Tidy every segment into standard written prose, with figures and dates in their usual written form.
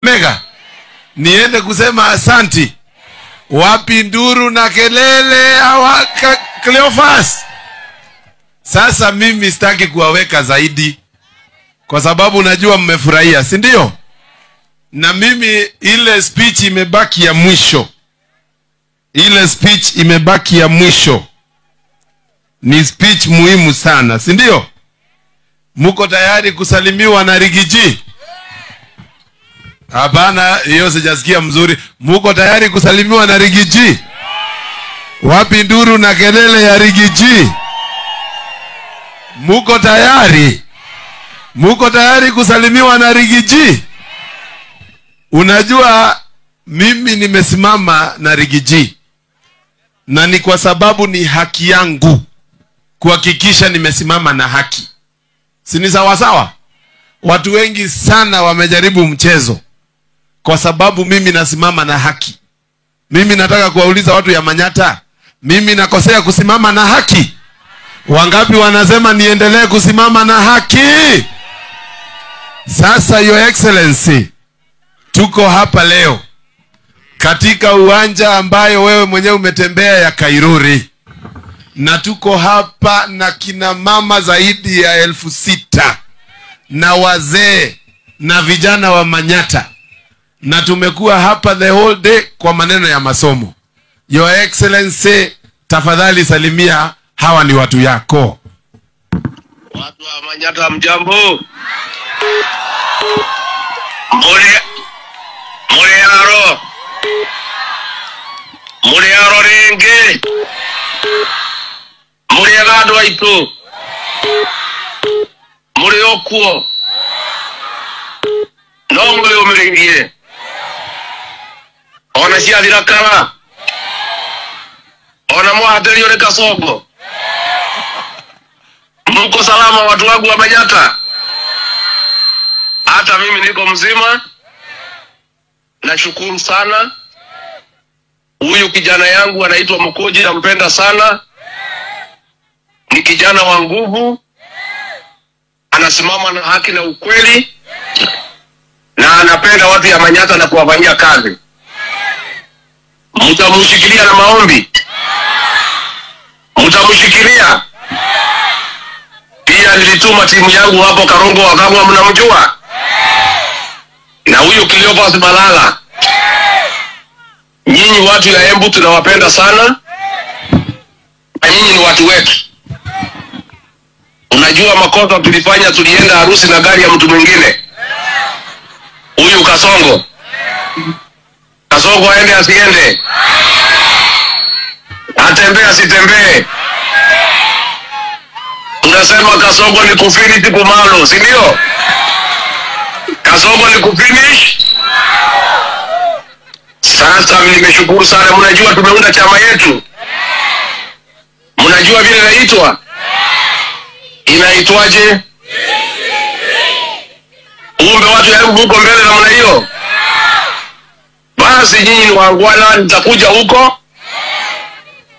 Kakamega niende kusema asanti? Wapi nduru na kelele hawa Cleophas? Sasa mimi sitaki kuwaweka zaidi kwa sababu najua mmefurahia, si ndio? Na mimi ile speech imebaki ya mwisho. Ile speech imebaki ya mwisho. Ni speech muhimu sana, si ndio? Muko tayari kusalimiwa na Riggy G? Hapana, hiyo sijasikia mzuri. Muko tayari kusalimiwa na Riggy G? Wapi nduru na kelele ya Riggy G? Muko tayari? Muko tayari kusalimiwa na Riggy G? Unajua mimi nimesimama na Riggy G, na ni kwa sababu ni haki yangu kuhakikisha nimesimama na haki. Si ni sawa sawa? Watu wengi sana wamejaribu mchezo kwa sababu mimi nasimama na haki. Mimi nataka kuwauliza watu ya Manyatta, mimi nakosea kusimama na haki? Wangapi wanasema niendelee kusimama na haki? Sasa Your Excellency, tuko hapa leo katika uwanja ambayo wewe mwenyewe umetembea ya Kairuri, na tuko hapa na kina mama zaidi ya 6,000 na wazee na vijana wa Manyatta, na tumekuwa hapa the whole day kwa maneno ya masomo. Your Excellency, tafadhali salimia, hawa ni watu yako. Watu wa Manyatta mjambo. Muriaro. Muriaro ringi. Muriaga andu aitu. Muri okuo. No mwiyumiririe. Ona ciathira kara. Ona mwahatĩrio nĩ Kasongo. Mko salama watu wangu wa Manyatta? Hata mimi niko mzima. Nashukuru sana. Huyu kijana yangu anaitwa Mkoji, nampenda sana. Ni kijana wa nguvu. Anasimama na haki na ukweli. Na anapenda watu ya Manyatta na kuwafanyia kazi. Mtamshikilia na maombi. Mtamshikilia. Pia nilituma timu yangu hapo Karongo Wakangwa, mnamjua? Na huyu Cleophas Malala. Nyinyi watu ya Embu tunawapenda sana. Na nyinyi ni watu wetu. Unajua makosa tulifanya, tulienda harusi na gari ya mtu mwingine. Huyu Kasongo. Kasongo aende asiende? Atembee asitembee? Tunasema Kasongo ni kufinish kumalo, si ndio? Kasongo ni kufinish. Sasa nimeshukuru sana. Mnajua tumeunda chama yetu. Mnajua vile inaitwa? Inaitwaje? Umbe watu ya huko mbele namna hiyo. Basi nyinyi ni wangwana, nitakuja huko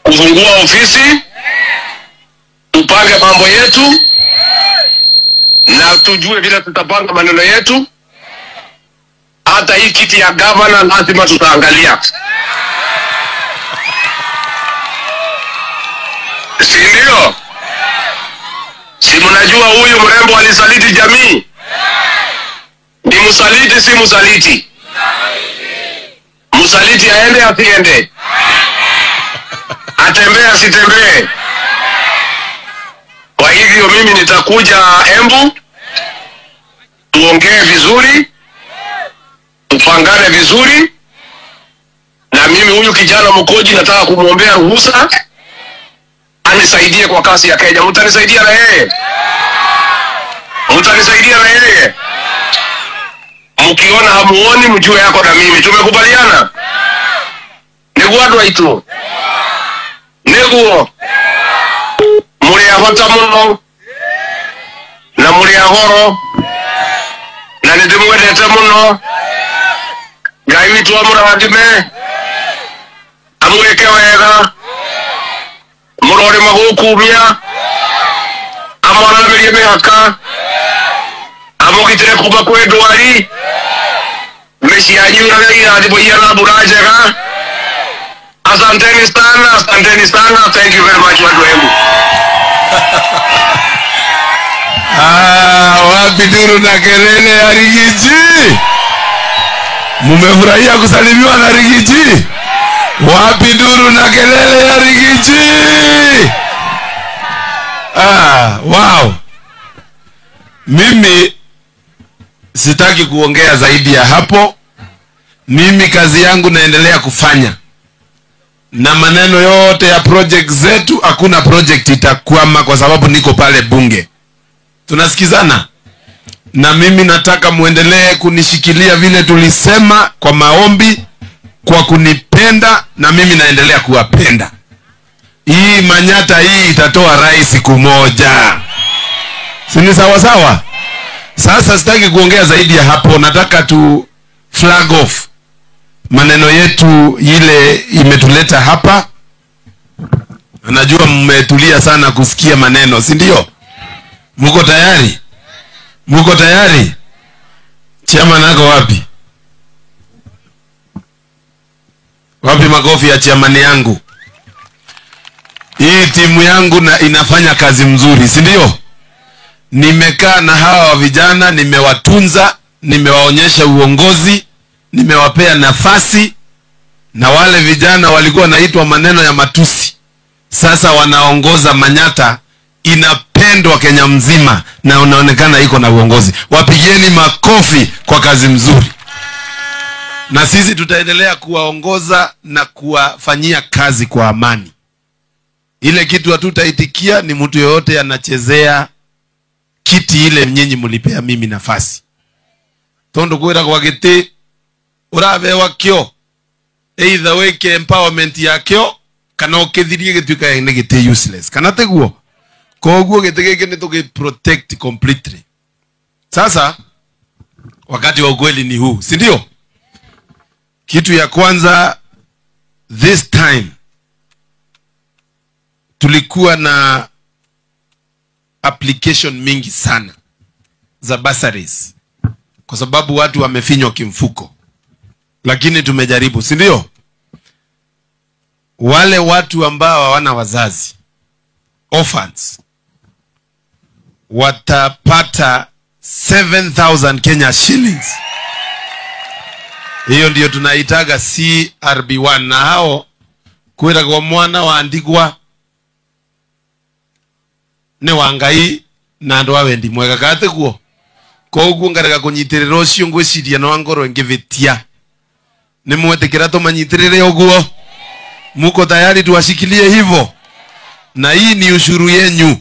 kufungua ofisi, tupange mambo yetu na tujue vile tutapanga maneno yetu. Hata hii kiti ya governor lazima tutaangalia. Si ndio? Si mnajua huyu mrembo alisaliti jamii? Ni msaliti si msaliti? Msaliti aende asiende? Atembee asitembee? Kwa hivyo mimi nitakuja Embu, tuongee vizuri, tupangane vizuri. Na mimi huyu kijana Mkoji nataka kumuombea ruhusa anisaidie kwa kasi ya Kenya. Mtanisaidia na yeye? Mtanisaidia na yeye? Mkiona hamuoni mjue yako na mimi. Tumekubaliana? Niguo andu aitu. Niguo. Muri a bata muno na muri a goro na nĩndĩmwendete mũno. Ngai witũ amũrathime, amwĩke wega, mũrore magũkumia, amwaramĩrie mĩhaka, amũgitĩre kuma kwĩ ndwari Mĩciĩ yanyu irathimwo na mbura njega. Asanteni sana, asanteni sana. Thank you very much, watu wa Embu. Ah, wapi duru na kelele ya Riggy G? Mumefurahia kusalimiwa na Riggy G? Wapi duru na kelele ya Riggy G? Ah, wow. Mimi sitaki kuongea zaidi ya hapo. Mimi kazi yangu naendelea kufanya. Na maneno yote ya project zetu, hakuna project itakwama kwa sababu niko pale bunge. Tunasikizana? Na mimi nataka muendelee kunishikilia vile tulisema kwa maombi, kwa kunipenda, na mimi naendelea kuwapenda. Hii Manyatta hii itatoa rais siku moja. Si ni sawa sawa? Sasa sitaki kuongea zaidi ya hapo, nataka tu flag off maneno yetu ile imetuleta hapa. Najua mmetulia sana kusikia maneno, si ndio? Mko tayari? Mko tayari? Chairman ako wapi? Wapi makofi ya chairman yangu? Hii timu yangu na inafanya kazi mzuri, si ndio? Nimekaa na hawa vijana, nimewatunza, nimewaonyesha uongozi, nimewapea nafasi, na wale vijana walikuwa naitwa maneno ya matusi, sasa wanaongoza Manyatta, inapendwa Kenya mzima na unaonekana iko na uongozi. Wapigieni makofi kwa kazi mzuri. Na sisi tutaendelea kuwaongoza na kuwafanyia kazi kwa amani. Ile kitu hatutaitikia ni mtu yoyote anachezea kiti ile nyinyi mlipea mimi nafasi. Tondo kwira kwa giti urabewa kio, either weke empowerment yakio kana ukithirie gituika ni giti useless. Kana teguo. Koguo giti giki ni tuki protect completely. Sasa wakati wa ukweli ni huu, si ndio? Kitu ya kwanza, this time tulikuwa na application mingi sana za bursaries kwa sababu watu wamefinywa kimfuko, lakini tumejaribu, si ndio? Wale watu ambao hawana wazazi, orphans, watapata 7,000 Kenya shillings. Hiyo ndio tunaitaga CRB1. Na hao kwira kwa mwana waandigwa ne wangai na andu awendi mwega kate kuo. Koguo ngarega kunyitirira ucio ngwiciria no ngorwo ngivitia. Ni mwetikira tumanyitirire uguo? Muko tayari tuwashikilie hivyo? Na hii ni ushuru yenyu.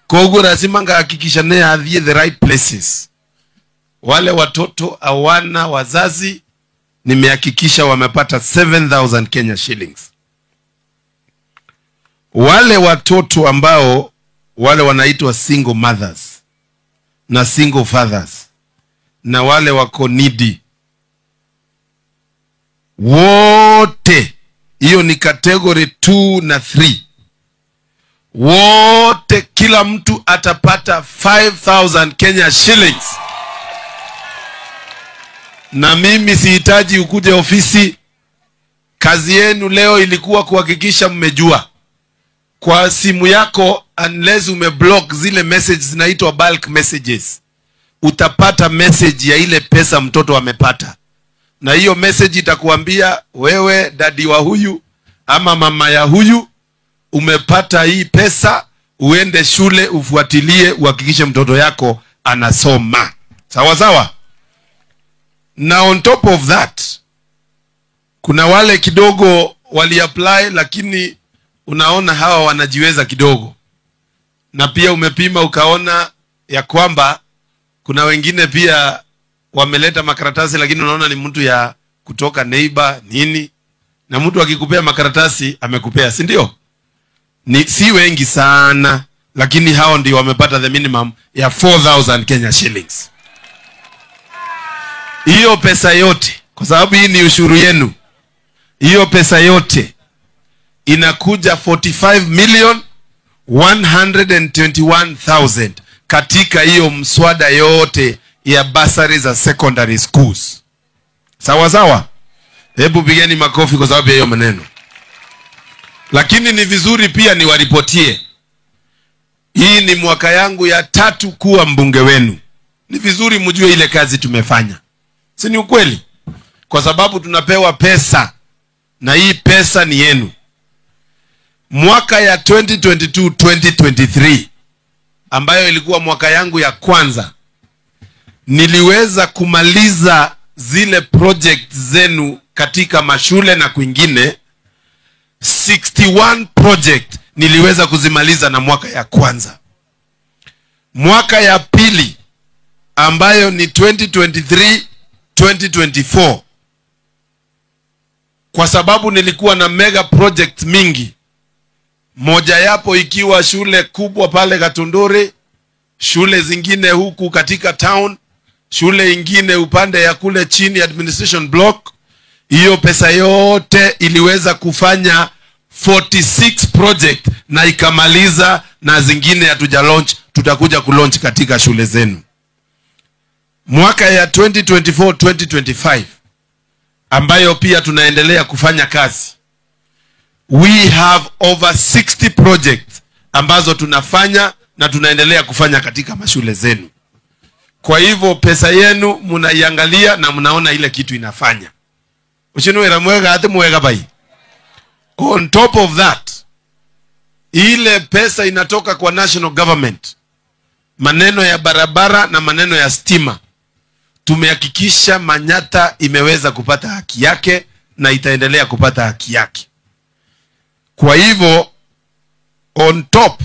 Koguo lazima ngahakikisha ne athie the right places. Wale watoto hawana wazazi nimehakikisha wamepata 7,000 Kenya shillings. Wale watoto ambao wale wanaitwa single mothers na single fathers na wale wako needy wote, hiyo ni category 2 na 3, wote kila mtu atapata 5,000 Kenya shillings. Na mimi sihitaji ukuje ofisi. Kazi yenu leo ilikuwa kuhakikisha mmejua kwa simu yako, unless umeblock zile messages zinaitwa bulk messages, utapata message ya ile pesa mtoto amepata. Na hiyo message itakuambia wewe dadi wa huyu ama mama ya huyu umepata hii pesa, uende shule ufuatilie uhakikishe mtoto yako anasoma. Sawa sawa? Na on top of that, kuna wale kidogo wali apply lakini unaona hawa wanajiweza kidogo. Na pia umepima ukaona ya kwamba kuna wengine pia wameleta makaratasi lakini unaona ni mtu ya kutoka neighbor nini, na mtu akikupea makaratasi amekupea, si ndio? Ni si wengi sana, lakini hao ndio wamepata the minimum ya 4,000 Kenya shillings. Hiyo pesa yote, kwa sababu hii ni ushuru yenu, hiyo pesa yote inakuja 45,121,000 katika hiyo mswada yote ya bursary za secondary schools. Sawa sawa? Hebu pigeni makofi kwa sababu ya hiyo maneno. Lakini ni vizuri pia niwaripotie. Hii ni mwaka yangu ya 3 kuwa mbunge wenu. Ni vizuri mjue ile kazi tumefanya. Si ni ukweli? Kwa sababu tunapewa pesa na hii pesa ni yenu. Mwaka ya 2022 2023 ambayo ilikuwa mwaka yangu ya kwanza, niliweza kumaliza zile project zenu katika mashule na kwingine. 61 project niliweza kuzimaliza na mwaka ya kwanza. Mwaka ya pili ambayo ni 2023 2024, kwa sababu nilikuwa na mega project mingi, moja yapo ikiwa shule kubwa pale Gatunduri, shule zingine huku katika town, shule ingine upande ya kule chini administration block. Hiyo pesa yote iliweza kufanya 46 project na ikamaliza, na zingine hatuja launch, tutakuja kulaunch katika shule zenu. Mwaka ya 2024 2025 ambayo pia tunaendelea kufanya kazi, we have over 60 projects ambazo tunafanya na tunaendelea kufanya katika mashule zenu. Kwa hivyo pesa yenu mnaiangalia na mnaona ile kitu inafanya. Ushinuwera mwega ati mwega bai. On top of that, ile pesa inatoka kwa national government, maneno ya barabara na maneno ya stima, tumehakikisha Manyatta imeweza kupata haki yake na itaendelea kupata haki yake. Kwa hivyo on top,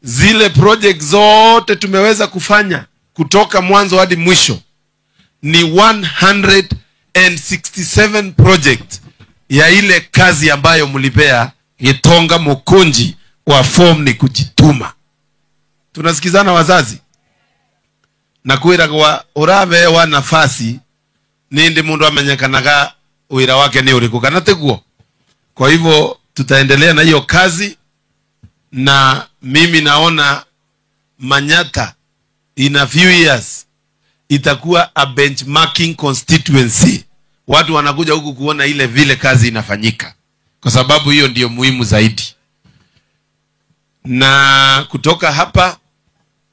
zile project zote tumeweza kufanya kutoka mwanzo hadi mwisho ni 167 project ya ile kazi ambayo mlipea Gitonga Mukunji wa form ni kujituma. Tunasikizana wazazi? Na kwira kwa urabewa nafasi nindi mundu amenyekanaga wira wake ni uriku kana tiguo. Kwa hivyo tutaendelea na hiyo kazi, na mimi naona Manyatta in a few years itakuwa a benchmarking constituency. Watu wanakuja huku kuona ile vile kazi inafanyika, kwa sababu hiyo ndiyo muhimu zaidi. Na kutoka hapa,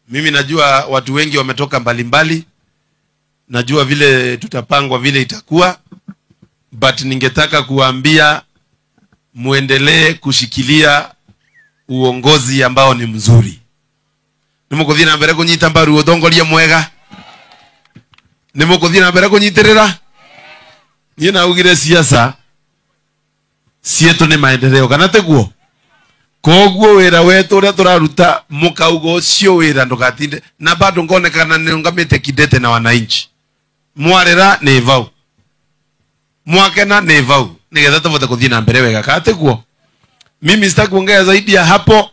mimi najua watu wengi wametoka mbalimbali, najua vile tutapangwa vile itakuwa, but ningetaka kuambia muendelee kushikilia uongozi ambao ni mzuri. Nimukuthii na mbere kunyita mbaru utongoria mwega. Nimukuthii na mbere kunyitirira. Nie naugire siasa cietu ni maendeleo kana tiguo. Koguo wira wetu uria turaruta mukauga ucio wira ndukatinde na bado ngonekana nirungamite kidete na wananchi. Mwarira ni vau, mwakena ni vau, nigetha tuvote kuthii na mbere wega kana tiguo. Mimi sitaki kuongea zaidi ya hapo.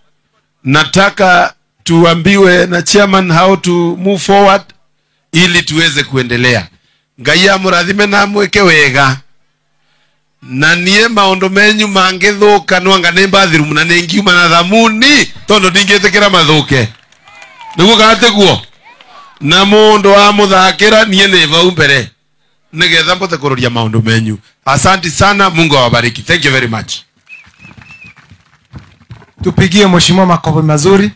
Nataka tuambiwe na chairman how to move forward ili tuweze kuendelea. Ngai amurathime na amwike wega. Na nie maundu menyu mangithuka nwanga ni bathroom na ningiuma na thamuni tondu ndingitikira mathuke. Niguo kana tiguo? Na mundu amuthakira nie ni vau mbere nigetha mbote kuroria maundu menyu. Asante sana, Mungu awabariki. Thank you very much. Tupigie mheshimiwa makofi mazuri.